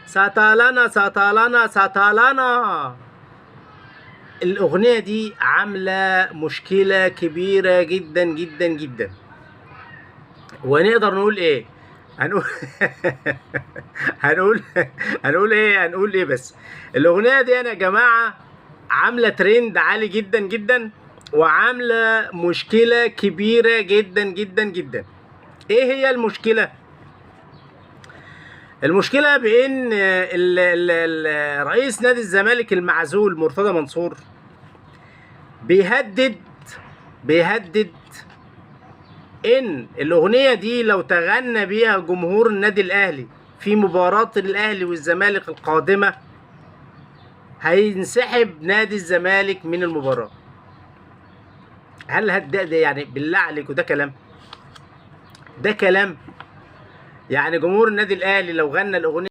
سطلنا سطلنا سطلنا. الأغنية دي عاملة مشكلة كبيرة جدا جدا جدا. ونقدر نقول ايه؟ هنقول هنقول هنقول ايه؟ هنقول ايه؟ بس الأغنية دي يا جماعة عاملة ترند عالي جدا جدا، وعاملة مشكلة كبيرة جدا جدا جدا. ايه هي المشكلة؟ المشكلة بإن رئيس نادي الزمالك المعزول مرتضى منصور بيهدد إن الأغنية دي لو تغنى بيها جمهور النادي الأهلي في مباراة الأهلي والزمالك القادمة هينسحب نادي الزمالك من المباراة. هل ده يعني بالله عليكم ده كلام؟ ده كلام؟ يعني جمهور النادي الأهلي لو غنى الأغنية